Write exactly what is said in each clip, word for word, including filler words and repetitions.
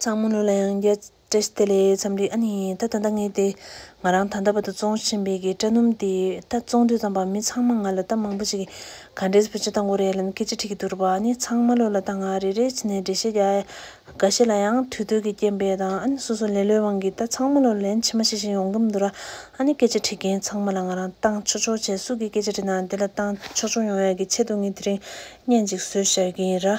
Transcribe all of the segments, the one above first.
ཚང་མ་ལོ་ལ་ཡང་བརྒྱ་བཀྲ་ཤིས་བདེ་ལེགས། འཚམས་འདྲི། ཨ་ནི་ད་ད་ལྟ་ངས་དེ་ང་རང་ད་ལྟ་བར་དུ་བཙོང་བཞིན་པའི་གི་སྐྲ་སྣུམ་དེ་ད་བཙོང་དུས་ཙམ་པ་མི་ཚང་མ་ང་ལ་ད་མང་པོ་ཞིག་གིས་ག་འདྲས་བེད་སྤྱོད་བཏང་དགོས་རེད་ལབ་ནས་སྐད་ཆ་དྲིས་ཀྱི་འདུག་ར་བ། ཨ་ནི་ཚང་མ་ལོ་ལ་ད་ང་རེ་རེ་བྱས་ནས་འགྲེལ་བཤད་རྒྱག་ཡ། འགའ་ཤས་ལ་ཡང་དུས་ཚོད་ཀྱི་རྐྱེན་པས་དང་ཨ་ནི་སོ་སོ་ལེ་ལོའི་དབང་གིས་ད་ཚང་མ་ལོ་ལན་ཕྱི་མ་ཤེས་བཞིན་ཡོང་གི་མི་འདུག་ར། ཨ་ནི་སྐད་ཆ་དྲི་མཁན་ཚང་མ་ལ་ང་རང་བཏང་ཆོག་ཆོག་བྱས། སུ་གིས་སྐད་ཆ་དྲིས་ན་དེ་ལ་བཏང་ཆོག་ཆོག་ཡོང་ཡ་གི་ཆེད་དུ་ངས་དེ་རིང་བརྙན་ཅིག་བཟོས་བཞག་གི་ཡིན་ར།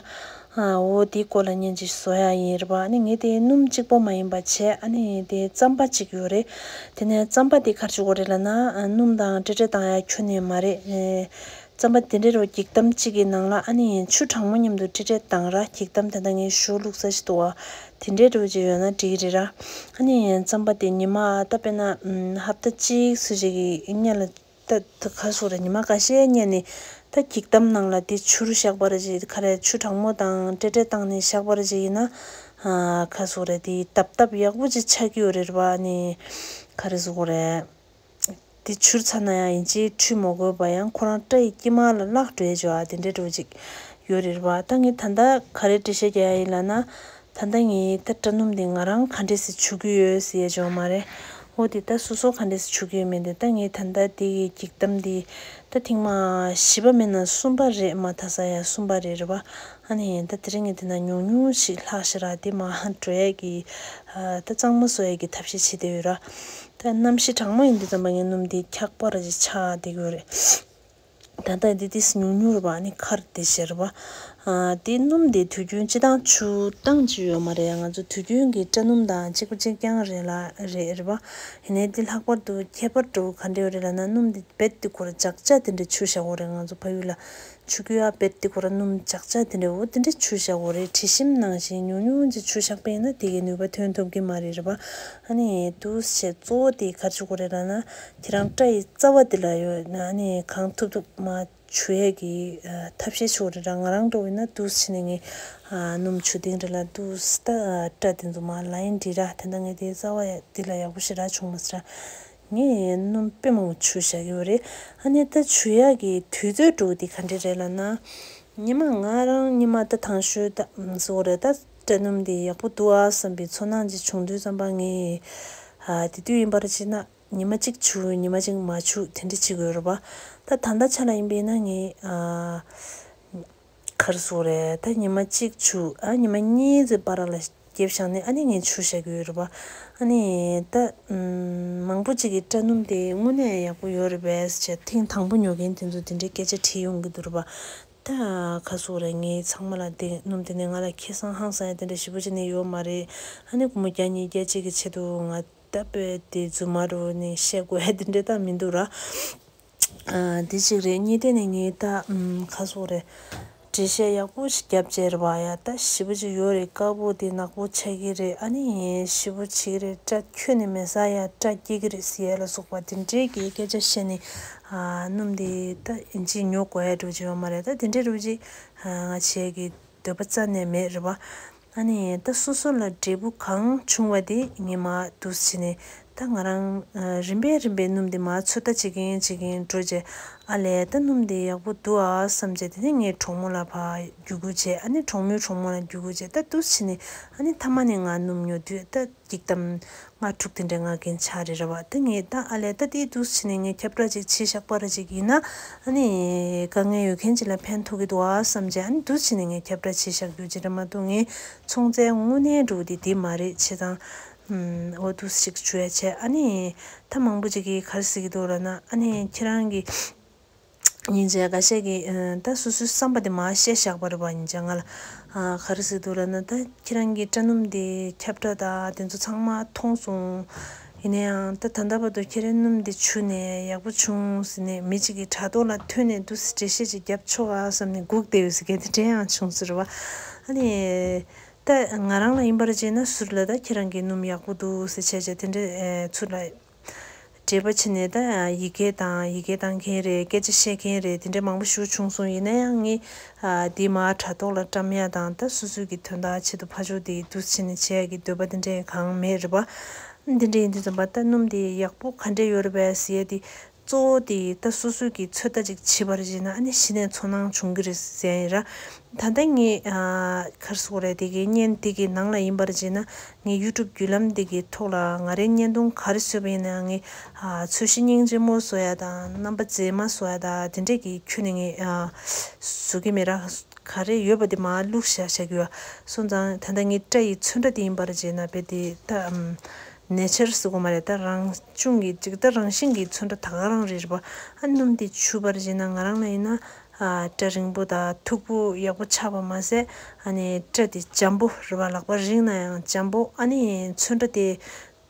ཨ་འོ་དེའི་སྐོར་ལ་བརྙན་ཅིག་བཟོ་ཡ་ཡིན་ར་བ། ཨ་ནི་ངས་དེ་སྣུམ་གཅིག་པོ་མ་ཡིན་པ་བྱས། ཨ་ནི་དེ་རྩམ་པ་གཅིག་ཡོད་རེད། དེ་ནས་རྩམ་པ་དེ་ག་རེ་བྱེད་དགོས་རེད་ལབ་ན། ཨ་སྣུམ་དང་ཏྲེ་ཏྲེ་བཏང་ཡ་ཁྱོན་ནས་མ་རེད། ཨེ་རྩམ་པ་དེ་འདྲའི་རོ་འགྱིག་དམ་གཅིག་གི་ནང་ལ་ཨ་ནི་ཆུ་གྲང་མོ་མཉམ་དུ་ཏྲེ་ཏྲེ་བཏང་ར། འགྱིག་དམ་དེ་འདྲ་ངས་ཞུ་བླུགས་ས་ཞིག་འདུག་བ། དེ་འདྲའི་རོ་ཅིག་ཡོད་ན་འགྲིག་གི་རེད་ར། ཨ་ནི་རྩམ་པ་དེ་ཉི་མ་ད་དཔེར་ན་ཨམ་ཧབ་ཏ་གཅིག་ཙམ་ཞིག་གི་སྔོན་ལ་ད་ད་ག་ཟེར་དགོས་རེད། ཉི་མ་ཁ་ཤས་སྔོན་ནས་ད་འགྱིག་དམ་ནང་ལ་དེ་ཆུར་བཞག་པ་ར་ཅིག་ག་རེ་ཆུ་གྲང་མོ་དང་ཏྲེ་ཏྲེ་བཏང་ནས་བཞག་པ་ར་ཅིག་ཡིན་ན། ཨ་ག་ཟེར་དགོས་རེད། དེ་དབ་དབ་ཡག་པོ་ཅིག་ཆགས་ཀྱི་ཡོད་རེད་ར་བ། ཨ་ནི་ག་རེ་ཟེར་དགོས་རེད། དེ་འཁྱུར་ཚར་ན་ཡང་ཡིན་གཅིག་འཁྱུར་མ་དགོས་པ། ཡང་ཁོ་རང་སྐྲ་ཡི་དཀྱིལ་མ་ལ་བརླག་འགྲོ་ཡས་ཅིག་ཨ་དེ་འདྲའི་འདྲ་བོ་ཅིག་ཡོད་རེད་ར་བ། ད་ངས་ད་ལྟ་ག་རེ་འགྲེལ་བཤད་རྒྱག་ཡ་ཡིན་ལབ་ན། ད་ལྟ་ངས་ད་སྐྲ་སྣུམ་དེ་ང་རང་ག་འདྲས་སེ་བྱུག་གི་ཡོད་ཟེར་ཡ་ཅིག་ཡོད་མ་རེད། འོ་དེ་ད་སོ་སོ་ག་འདྲས་སེ་བྱུག་གི་ཡོད་མེད་དེ། ད་ངས་ད་ལྟ་དེ་གི་འགྱིག་དམ་དེ་ད་ཐེངས་མ་བཞི་པ་མིན་ན་གསུམ་པ་རེད། མ་མཐའ་ས་ཡ་གསུམ་པ་རེད་ར་བ། ཨ་ནི་ད་དེ་རིང་ངས་དེ་ན་ཉུང་ཉུང་ཞིག་ལྷག་ཤག་ར། དེ་མར་འགྲོ་ཡས་ཀྱི་ཨ་ད་གཙང་མ་བཟོ་ཡས་ཀྱི་ཐབས་ཤེས་བྱེད་བསྡད་ཡོད་ར། ད་གནམ་གཤིས་གྲང་མོ་ཡིན་དུས་ཙམ་པ་ངའི་སྣུམ་དེ་འཁྱག་པ་ར་ཅིག་ཆགས་བསྡད་ཡོད་རེད། ད་ལྟ་འདི་ཏིས་ཉུང་ཉུང་རེད་པ། ཨ་ནི་ཁར་དེ་ཤར་བ། ཨ་དེ་སྣུམ་དེ་དུས་རྒྱུན་སྤྱི་བཏང་ཆུ་བཏང་ཅི་ཡོད་མ་རེད། ང་ཚོ་དུས་རྒྱུན་གྱི་སྐྲ་སྣུམ་དང་གཅིག་པ་གཅིག་རྐྱང་རེད་ལ་རེད་རེད་པ། ཡིན་ནའི་འདི་ལྷག་པར་དུ་ཁྱད་པར་འདྲ་བོ་ག་འདྲ་ཡོད་རེད་ལབ་ན། སྣུམ་འདི་རྦད་དེ་ཁོ་ར་འཇག་འཇག་དེ་འདྲ་ཆུ་བཞག་དགོས་རེད། ང་ཚོ་ཕ་ཡུལ་ལ་ཆུ་རྒྱུན་ཨ་རྦད་དེ་ཁོ་ར་སྣུམ་འཇག་འཇག་དེ་འདྲ་འོ་དེ་འདྲ་ཆུ་བཞག་དགོས་རེད། དྲི་ཞིམ་ནང་བཞིན་ཉུང་ཉུང་ཅིག་ཆུ་བཞག་པ་ཡིན་ན་དེ་གའི་ནུས་པ་ཐོན་ཐུབ་ཀྱི་མ་རེད་རེད་པ། ཨ་ནི་འདུག་སེ་གཙོ་བོ་དེ་ག་རེ་བྱེད་དགོས་རེད་ལབ་ན། ཁྱེད་རང་སྐྲ་ཡི་རྩ་བ་དེ་ལ་ཡོད་ན་ཨ་ནི་གང་ཐུབ་ཐུབ་མར་བྱུག་ཡས་ཀྱི་ཨ་ཐབས་ཤེས་བྱེད་དགོས་རེད་ར། ང་རང་འདྲ་བོ་ཡིན་ན་འདུག་སེ་བྱས་ནས་ངས་ཨ་སྣུམ་བྱུག་སྟེ་རེད་ལ་འདུག་སེ་ད་སྐྲ་དེ་ཚོ་མར་ལ་ཡིན་འདྲི་ར། དེ་འདྲ་ངས་དེ་རྩ་བ་ཡ་དེ་ལ་ཡག་པོ་ཞེ་དྲག་བྱུང་མ་སོང་ར། ངས་སྣུམ་དཔེ་མང་པོ་བྱུག་བཞག་ཡོད་རེད། ཨ་ནི་ད་བྱུག་ཡག་གི་དུས་ཚོད་འདྲ་བོ་དེ་ག་འདྲ་རེད་ལབ་ན། ཉི་མ་ང་རང་ཉི་མ་ད་དང་ཤོས་ད་ཟེར་དགོས་རེད། ད་སྐྲ་སྣུམ་དེ་ཡག་པོ་འདུག་ཨ་བསམ་པའི་ཚོར་སྣང་ཅིག་བྱུང་དུས་ཙམ་པ་ངས་ཨ་དེ་དུས་ཡིན་པར་བྱས་ན་ཉི་མ་གཅིག་བྱུག་ཉི་མ་གཅིག་མ་བྱུག་དེ་འདྲ་བྱེད་དགོས་རེད་པ། ད་ད་ལྟ་ཆ་ལ་ཡིན་པས་ན་ངས་ཨ་ག་རེ་ཟེར་དགོས་རེད། ད་ཉི་མ་གཅིག་བྱུག་ཨ་ཉི་མ་གཉིས་ཙམ་བར་ལ་རྒྱབ་བཞག་ནས་ཨ་ནི་ངས་བྱུག་བཞག་གི་ཡོད་རེད་པ། ཨ་ནི་ད་ཨམ་མང་པོ་ཅིག་གིས་སྐྲ་སྣུམ་དེ་དངོས་གནས་ཡག་པོ་ཡོད་རེད་པས་ཟེར་ཐེངས་དང་པོ་ཉོ་མཁན་དེ་ཚོ་དེ་འདྲའི་སྐད་ཆ་དྲིས་ཡོང་གི་འདུག་རེད་པ། ད་ག་རེ་ཟེར་དགོས་རེད། ངས་ཚང་མ་ལ་དེ་སྣུམ་དེ་ནས་ང་ལ་ཁེ་བཟང་ཧང་སང་ཡ་དེ་འདྲ་ཞེ་པོ་ཅིག་ནས་ཡོད་མ་རེད། ཨ་ནི་སྒོར་མོ་བརྒྱ་ཉིས་བརྒྱ་གཅིག་གི་ཆེད་དུ་ང་ད་དཔེ་དེ་རྫུན་མ་རུ་ནས་བཤད་དགོས་ཡ་དེ་འདྲ་ད་མི་འདུག་ར། ཨ་འདི་གཅིག་རེད། གཉིས་དེ་ནས་ངས་ད་ཨམ་ག་རེ་ཟེར་དགོས་རེད། འགྲེལ་བཤད་ཡག་པོ་ཞིག་བརྒྱབ་བྱས་རེད་པ། ཡ་ད་ཞེ་པོ་ཅིག་ཡོད་རེད། དཀར་པོ་དེ་ནག་པོ་ཆགས་ཀྱི་རེད། ཨ་ནི་ཞེ་པོ་བྱེད་ཀྱི་རེད། སྐྲ་ཁྱོན་ནས་མེད་ས་ཡ་སྐྲ་སྐྱེ་གི་རེད་ཟེར་ཡ་ལ་སོགས་པ་དེ་འདྲའི་གི་སྐད་ཆ་བཤད་ནས་ཨ་སྣུམ་དེ་ད་ཡིན་གཅིག་ཉོ་དགོས་ཡ་འདྲ་བོ་ཅིག་ཡོད་མ་རེད། ད་དེ་འདྲའི་འདྲ་བོ་ཅིག་ཨ་ང་བྱེད་ཀྱི་འདོད་པ་རྩ་ནས་མེད་རེད་པ། ཨ་ནི་ད་སོ་སོ་ལ་འབྲས་བུ་གང་བྱུང་བ་དེ་ངས་མར་འདུག་སེ་བྱས་ནས་ད་ང་རང་ཨ་རིམ་པས་རིམ་པས་སྣུམ་དེ་མར་ཚོད་ལྟ་བྱེད་ཀྱིན་བྱེད་ཀྱིན་འགྲོ་བྱས། ཨ་ལས་ད་སྣུམ་དེ་ཡག་པོ་འདུག་ཨ་བསམ་བྱས། དེ་ནས་ངས་གྲོགས་མོ་ལ་ཕར་བརྒྱུད་སྐུར་བྱས། ཨ་ནི་གྲོགས་མོའི་གྲོགས་མོ་ལ་བརྒྱུད་སྐུར་བྱས། ད་འདུག་སེ་བྱས་ནས་ཨ་ནི་མཐའ་མ་ནས་ང་སྣུམ་ཉོ་དུས་ད་འགྱིག་དམ་ལྔ་དྲུག་དེ་འདྲ་མངགས་མཁན་ཆགས་རེད་རེད་པ། ད་ངས་ད་ཨ་ལས་ད་དེ་འདུག་སེ་བྱས་ནས་ངས་ཁྱབ་བསྒྲགས་ཅིག་བྱས་བཞག་པ་ར་ཅིག་ཡིན་ན་ཨ་ནི་དཀའ་ངལ་ཡོད་མཁན་ཅིག་ལ་ཕན་ཐོགས་ཀྱི་འདུག་ཨ་བསམ་བྱས། ཨ་ནི་འདུག་སེ་བྱས་ནས་ངས་ཁྱབ་བསྒྲགས་བྱས་བཞག་རྒྱུ་ཅིག་རེད་མ་གཏོགས། ངས་ཚོང་རྫས་དངོས་གནས་འདྲ་བོ་དེ་དེ་མ་རེད། བྱས་ཙང་ཨམ་འོ་འདུག་སེ་ཅིག་བྱུག་ཡ་བྱས། ཨ་ནི་ད་མང་པོ་ཅིག་གིས་ག་རེ་ཟེར་གྱི་འདུག་ལབ་ན། ཨ་ནི་ཁྱེད་རང་གི་སྙིང་རྗེ། འགའ་ཤས་ཀྱིས་ཨ་ད་སོ་སོའི་བསམ་པ་དེ་མར་བཤད་བཞག་པ་རེད་པ། ཡིན་ཙང་ང་ལ་ཨ་ག་རེ་ཟེར་འདུག་ལབ་ན། ད་ཁྱེད་རང་གི་སྐྲ་སྣུམ་དེ་ཁྱབ་བསྒྲགས་དང་དེ་ཚོ་ཚང་མ་མཐོང་སོང་། ཡིན་ན་ཡང་ད་ད་ལྟ་བར་དུ་ཁྱེད་རང་སྣུམ་དེ་བྱུགས་ནས་ཡག་པོ་བྱུང་ཟེར་ནས་མི་གཅིག་གི་དྲ་ཐོག་ལ་ཐོན་ནས་འདུག་སེ་འགྲེལ་བཤད་ཅིག་རྒྱབ་ཆོག་ག་བསམ་ནས་སྒུག་བསྡད་ཡོད་ཟེར་མཁན་དེ་འདྲ་ཡང་བྱུང་ཟེར་བ། ཨ་ནི་ད་ང་རང་ལ་ཡིན་པར་བྱས་ན་ཟུར་ལ་ད་ཁྱེད་རང་གི་སྣུམ་ཡག་པོ་འདུག་ཟེར་བྱས་བྱས་དེ་འདྲ་ཨེ་ཚུར་ལ་འབྲེལ་བ་བྱས་ནས་ད་ཡི་གེ་དང་ཡི་གེ་བཏང་མཁན་རེད། སྐད་ཆ་བཤད་མཁན་རེད། དེ་འདྲ་མང་པོ་ཞིག་བྱུང་སོང་། ཡིན་ན་ཡང་ངས་ཨ་དེ་མར་དྲ་ཐོག་ལ་བཀྲམ་ཡ་དང་ད་སོ་སོའི་གི་དོན་དག་ཆེད་དུ་ཕར་ཕྱོགས་དེ་འདུག་སེ་བྱས་ནས་བྱེད་ཡ་གི་འདོད་པ་དེ་འདྲ་གང་མེད་རེད་པ། འདི་འདྲ་ཡིན་དུས་ཙམ་པ་ད་སྣུམ་དེ་ཡག་པོ་ག་འདྲ་ཡོད་རེད་པས་ཟེར་ཡ་དེ། གཙོ་བོ་དེ་ད་སོ་སོ་གི་ཚོད་ལྟ་ཅིག་བྱེད་པར་བྱས་ན་ཨ་ནི་གཞི་ནས་ཚོར་སྣང་བྱུང་གི་རེད་ཟེར་ཡིན་ར། ད་ལྟ་ངས་ཨ་ག་རེ་ཟེར་དགོས་རེད། དེ་གའི་བརྙན་དེ་གའི་ནང་ལ་ཡིན་པར་བྱས་ན་ངས་ཡུ་ཊུབ་བརྒྱུད་ལམ་དེ་གའི་ཐོག་ལ་ང་རའི་བརྙན་ཐུང་ག་རེ་བཟོས་པ་ཡིན་ན་ཡང་ངས་ཨ་ཚོས་གཞི་སྙིང་རྗེ་མོ་བཟོ་ཡ་དང་རྣམ་པ་མཛེས་མ་བཟོ་ཡ་དང་དེ་འདྲས་ཀྱི་ཁྱོན་ནས་ངས་ཨ་བཟོ་གི་མེད་ར། ག་རེ་ཡོད་པ་དེ་མར་བླུགས་བཞག་བཞག་གི་ཡོད། སོང་ཙང་ད་ལྟ་ངའི་སྐྲ་ཡི་ཚོན་ཁྲ་དེ་ཡིན་པར་བྱས་ན་དཔེ་དེ་ད་ཨམ་ནེ་ཅར་ཟེར་དགོས་མ་རེད། ད་རང་བྱུང་གི་ཅིག་ད་རང་བཞིན་གྱི་ཚོན་ཁྲ་ད་ག་རང་རེད་རེད་པ། ཨ་སྣུམ་དེ་བྱུག་པར་བྱས་ན་ང་རང་ལ་ཡིན་ན་ཨ་སྐྲ་རིང་པོ་དང་མཐུག་པོ་ཡག་པོ་ཆགས་པ་མ་ཟད་ཨ་ནི་སྐྲ་དེ་འཇམ་པོ་རེད་པ། ལག་པ་རིང་ན་ཡང་འཇམ་པོ། ཨ་ནི་ཚོན་ཁྲ་དེ་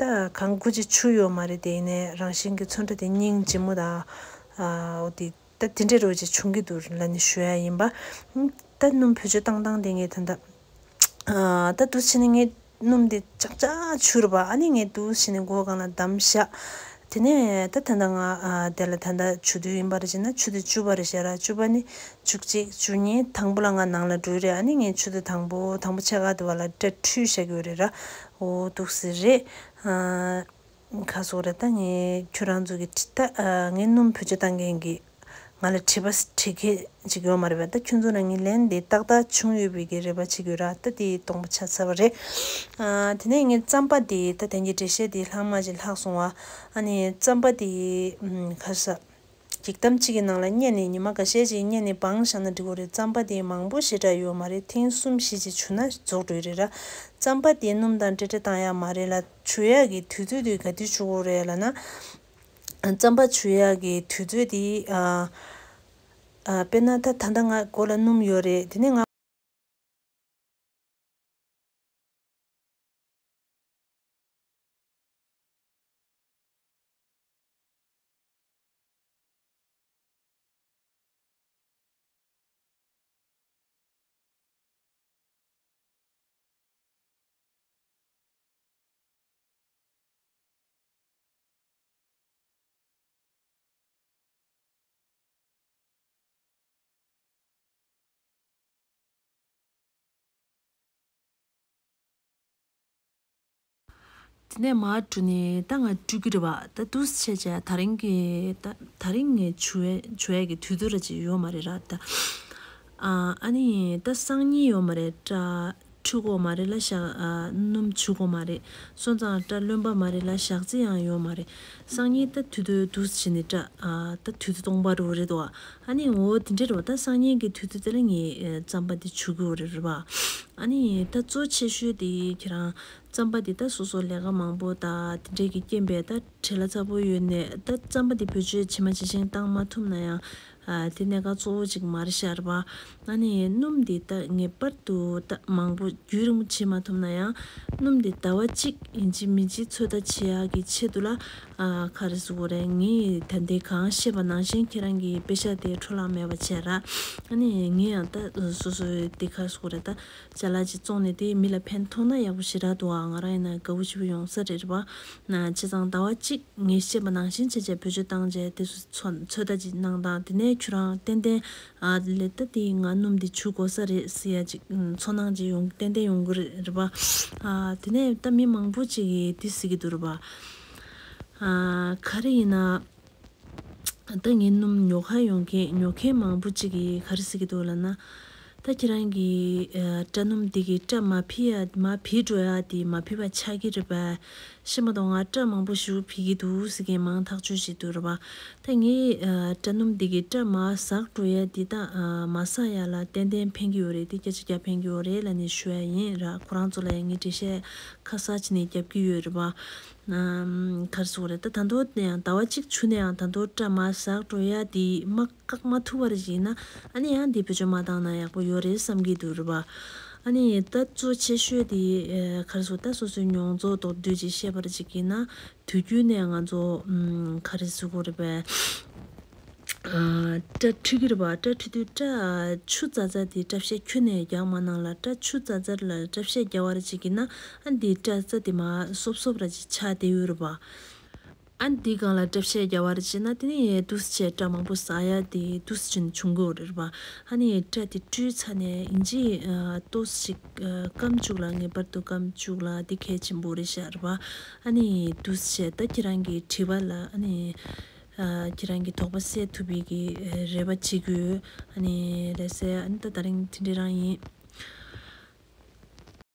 ད་གང་དགོས་ཅིག་བྱུག་ཡོད་མ་རེད། དེ་ཡིན་ནའི་རང་བཞིན་གྱི་ཚོན་ཁྲ་དེ་སྙིང་རྗེ་མོ་དང་ཨ་འོ་དེ། ད་དེ་འདྲའི་རོ་ཅིག་བྱུང་གི་འདུག་ལབ་ནས་ཞུ་ཡ་ཡིན་པ། ད་སྣུམ་བེད་སྤྱོད་བཏང་སྟངས་དེ་ངས་ད་ལྟ་ཨ་ད་འདུག་བྱས་ནས་ངས་སྣུམ་དེ་ཅག་ཅག་བྱུག་རེད་པ། ཨ་ནི་ངས་འདུག་བྱས་ནས་སྒོ་སྒང་ལ་བསྡམས་བཞག་དེ་ནས་ད་ད་ལྟ་ང་ཨ་དེ་ལ་ད་ལྟ་བྱུག་དུས་ཡིན་པ་རེད་བྱས་ན་ཆུ་ཚོད་བཅུ་པ་རེད་བཞག་ར། བཅུ་པ་ནི་བཅུ་གཅིག་བཅུ་གཉིས་དང་པོ་ལ་ང་ནང་ལ་འགྲོ་གི་རེད། ཨ་ནི་ངས་ཆུ་ཚོད་དང་པོ་དང་པོ་ཕྱེད་ཀ་དེ་བ་ལ་སྐྲ་འཁྲུད་བཞག་གི་ཡོད་རེད་ར། འོ་འདུག་སེ་རེད། ཨ། ཁ་སོག་རེད། ད་ངས་ཁྱོད་རང་ཚོ་གི་ད་ཨ་ངས་སྣུམ་བེད་སྤྱོད་བཏང་མཁན་གྱི་ང་ལ་དྲི་བ་དྲི་མཁན་ཅིག་ཡོད་མ་རེད་པས། ད་ཁྱོད་ཚོ་ལ་ངས་ལན་འདི་ཏག་ཏག་བྱུང་ཡོད་པའི་གི་རེ་བ་བྱེད་ཀྱི་ཡོད་ར། ད་དེ་སྟོང་པ་ཆགས་ཚར་བ་རེད། ཨ་དེ་ནས་ངས་རྩམ་པ་དེ་ད་དེང་གི་འགྲེལ་བཤད་དེ་ལྷག་མ་ཅིག་ལྷག་སོང་བ། ཨ་ནི་རྩམ་པ་དེ་ཨམ་ག་རེ་ཟ། འགྱིག་དམ་གཅིག་གི་ནང་ལ་བསྙལ་ནས་ཉི་མ་འགའ་ཤས་ཅིག་བསྙལ་ནས་སྦངས་བཞག་ན་འགྲིག་གི་རེད། རྩམ་པ་དེ་མང་པོ་ཞེ་དྲག་ཡོད་མ་རེད། ཐེངས་གསུམ་བཞི་ཅིག་བྱུགས་ན་རྫོགས་འགྲོ་གི་རེད་ར། རྩམ་པ་དེ་སྣུམ་དང་འབྲེལ་འདྲིས་བཏང་ཡག་མ་རེད་ལ། བྱུག་ཡག་གི་དུས་ཚོད་དེ་ག་དུས་བྱུག་དགོས་རེད་ལབ་ན། རྩམ་པ་བྱུག་ཡག་གི་དུས་ཚོད་དེ་ཨ་ཨ་དཔེར་ན་ད་ད་ལྟ་ང་མགོ་ལ་སྣུམ་ཡོད་རེད། དེ་ནས་ང་དེ་ནས་མར་བཀྲུས་ནས་ད་ང་བཀྲུས་ཀྱི་རེད་པ། ད་འདུག་སེ་བྱས་བྱས་ད་རིང་གི་ད་ད་རིང་ངས་བྱུག་ཡས་བྱུག་ཡས་ཀྱི་དུས་ཚོད་ར་ཅིག་ཡོད་མ་རེད་ར། ད་ཨ་ཨ་ནི་ད་སང་ཉིན་ཡོད་མ་རེད། སྐྲ་འཁྲུད་དགོས་མ་རེད་ལ། ཞག་ཨ་སྣུམ་བྱུག་དགོས་མ་རེད། སོང་ཙང་སྐྲ་རློན་པ་མ་རེད་ལ། ཞག་རྩི་ཡང་ཡོད་མ་རེད། སང་ཉིན་ད་དུས་ཚོད་འདུག་སེ་བྱས་ནས་སྐྲ་ཨ་ད་དུས་ཚོད་སྟོང་པ་རུ་རེད་དོ། ཨ་ནི་འོ་དེ་འདྲ་རེད་པ། ད་སང་ཉིན་གྱི་དུས་ཚོད་དེ་ལ་ངས་ཨ་རྩམ་པ་དེ་བྱུག་གི་ཡོད་རེད་རེད་པ། ཨ་ནི་ད་གཙོ་ཆེ་ཤོས་དེ་ཁྱེད་རང་རྩམ་པ་དེ་ད་སོ་སོ་ལས་ཀ་མང་པོ་དང་དེ་འདྲས་ཀྱི་རྐྱེན་པས་ད་བྲེལ་བ་ཚ་པོ་ཡོད་ནས། ད་རྩམ་པ་དེ་བེད་སྤྱོད་ཇི་མ་ཇི་བཞིན་བཏང་མ་ཐུབ་ན་ཡང་ཨ་དེ་གནད་འགག་གཙོ་བོ་ཅིག་མ་རེད་ཤག་རེད་པ། ཨ་ནི་སྣུམ་དེ་ད་ངེས་པར་དུ་ད་མང་པོ་རྒྱུན་རིང་པོ་བྱེད་མ་ཐུབ་ན་ཡང་སྣུམ་དེ་ཟླ་བ་གཅིག་ཡིན་གཅིག་མིན་གཅིག་ཚོད་ལྟ་བྱེད་ཡག་གི་ཆེད་དུ་ལ་ཨ་ག་རེ་ཟེར་དགོས་རེད། ངས་ད་ལྟའི་གང་བཤད་པ་ནང་བཞིན་ཁྱེད་རང་གི་པེ་ཤག་དེ་འཕྲོ་བརླག་མེད་པ་བྱས་ར། ཨ་ནི་ངས་ཡང་ད་སོ་སོའི་དེ་ག་རེ་ཟེར་དགོས་རེད། ད་ཅ་ལག་ཅིག་བཙོངས་ནས་དེ་མི་ལ་ཕན་ཐོགས་ན་ཡག་པོ་ཞེ་དྲག་འདུག་ཨ། ང་རང་ཡིན་ན་དགའ་པོ་ཞེ་པོ་ཡོང་ས་རེད་རེད་པ། ན་བྱས་ཙང་ཟླ་བ་གཅིག་ངས་བཤད་པ་ནང་བཞིན་བྱས་བྱས་བེད་སྤྱོད་བཏང་བྱས་དེ་ཚོ་ཚོད་ལྟ་ཅིག་གནང་དང་། དེ་ནས་ཁྱོད་རང་ཏན་ཏན་ཨ་ལེ་ད་དེ་ང་སྣུམ་དེ་བྱུག་དགོས་ས་རེད་ཟེར་ཡ་ཅིག་ཚོར་སྣང་ཅིག་ཡོང་ཏན་ཏན་ཡོང་གི་རེད་རེད་པ། ཨ་དེ་ནས་ད་མི་མང་པོ་ཅིག་གིས་དེ་ཟེར་གི་འདུག་རེད་པ། ཨ་ག་རེ་ཡིན་ན། ད་ངའི་སྣུམ་ཉོ་ཁ་ཡོང་མཁན་ཉོ་མཁན་མང་པོ་ཅིག་གིས་ག་རེ་ཟེར་གྱི་འདུག་ལབ་ན། ད་ཁྱེད་རང་གི་ཨ་སྐྲ་སྣུམ་འདི་གིས་སྐྲ་མ་ཕྱིས་ཡ་མ་ཕྱིས་འགྲོ་ཡ་དེ་མ་ཕྱིས་པ་ཆགས་ཀྱི་རེད་པས། ཤེས་མ་གཏོགས་ང་སྐྲ་མང་པོ་ཞིག་ཕྱིས་ཀྱི་འདུག་ཟེར་མཁན་མང་ཐག་ཆོད་ཅིག་འདུག་རེད་པ། ད་ངའི་ཨ་སྐྲ་སྣུམ་འདི་གིས་སྐྲ་མར་ཟག་འགྲོ་ཡ་འདི་ད་ཨ་མ་ཟག་ཡ་ལ་ཏན་ཏན་ཕན་གྱི་ཡོད་རེད། འདི་སྐད་ཆ་རྒྱག་ཕན་གྱི་ཡོད་རེད་ལབ་ནས་ཞུ་ཡ་ཡིན་ར། ཁོ་རང་ཚོ་ལ་ཡང་ངས་འགྲེལ་བཤད་ཁ་གསལ་བྱས་ནས་རྒྱབ་ཀྱི་ཡོད་རེད་པ། ཨམ། ག་རེ་ཟེར་དགོས་རེད། ད་ད་དུང་ཡང་ཟླ་བ་གཅིག་བྱུགས་ནས་ཡང་ད་དུང་སྐྲ་མར་ཟག་འགྲོ་ཡ་དེ་མ་བཀག་མ་ཐུབ་པ་རེ་ཞིག་ཡིན་ན། ཨ་ནི་ཡང་དེ་བེད་སྤྱོད་མ་བཏང་ན་ཡག་པོ་ཡོད་རེད་བསམ་གྱི་འདུག་རེད་པ། ཨ་ནི་ད་གཙོ་ཆེ་ཤོས་དེ་ཨ་ག་རེ་ཟེར། ད་སོ་སོའི་མྱོང་ཚོར་མདོར་བསྡུས་ཅིག་བཤད་པ་རེ་ཞིག་ཡིན་ན། དུས་རྒྱུན་ནས་ང་ཚོ་ཨམ། ག་རེ་ཟེར་དགོས་རེད་པས། ཨ། སྐྲ་འཁྲུད་ཀྱི་རེད་པ། སྐྲ་འཁྲུད་དུས་སྐྲ་ཆུ་ཙག་ཙག་དེ་སྐྲ་ཤད་ཁྱོན་ནས་རྒྱག་མ་གནང་ལ། སྐྲ་ཆུ་ཙག་ཙག་ལ་སྐྲ་ཤད་རྒྱག་པ་རེ་བྱེད་ཀྱི་ན། ཨ་འདི་སྐྲ་རྩ་དེ་མར་སོབ་སོབ་ར་ཅིག་ཆགས་བསྡད་ཡོད་རེད་པ། ཨ་འདི་སྒང་ལ་སྐྲ་ཤད་རྒྱག་པ་རེ་བྱེད་ན་དེ་ནས་འདུག་སེ་བྱས་སྐྲ་མང་པོ་ཟག་ཡ་དེ་འདུག་སེ་བྱས་ནས་བྱུང་གི་ཡོད་རེད་པ། ཨ་ནི་སྐྲ་དེ་བཀྲུས་ཚར་ནས་ཡིན་གཅིག་ཨ་ཏོག་ཙམ་ཅིག་ཨ་སྐམ་བཅུག་ལ། ངེས་པར་དུ་སྐམ་བཅུག་ལ། དེ་གལ་ཆེན་པོ་རེད་ཤག་རེད་པ། ཨ་ནི་འདུག་སེ་བྱས་ད་ཁྱེད་རང་གི་དྲི་བ་ལ་ཨ་ནི། ཨ་ཁྱེད་རང་གི་དོགས་པ་སེལ་ཐུབ་པའི་གི་རེ་བ་བྱེད་ཀྱི་ཡོད། ཨ་ནི་ལགས་སེ། ཨ་ནི་ད་དེ་རིང་དེ་འདྲ་རང་ཡིན།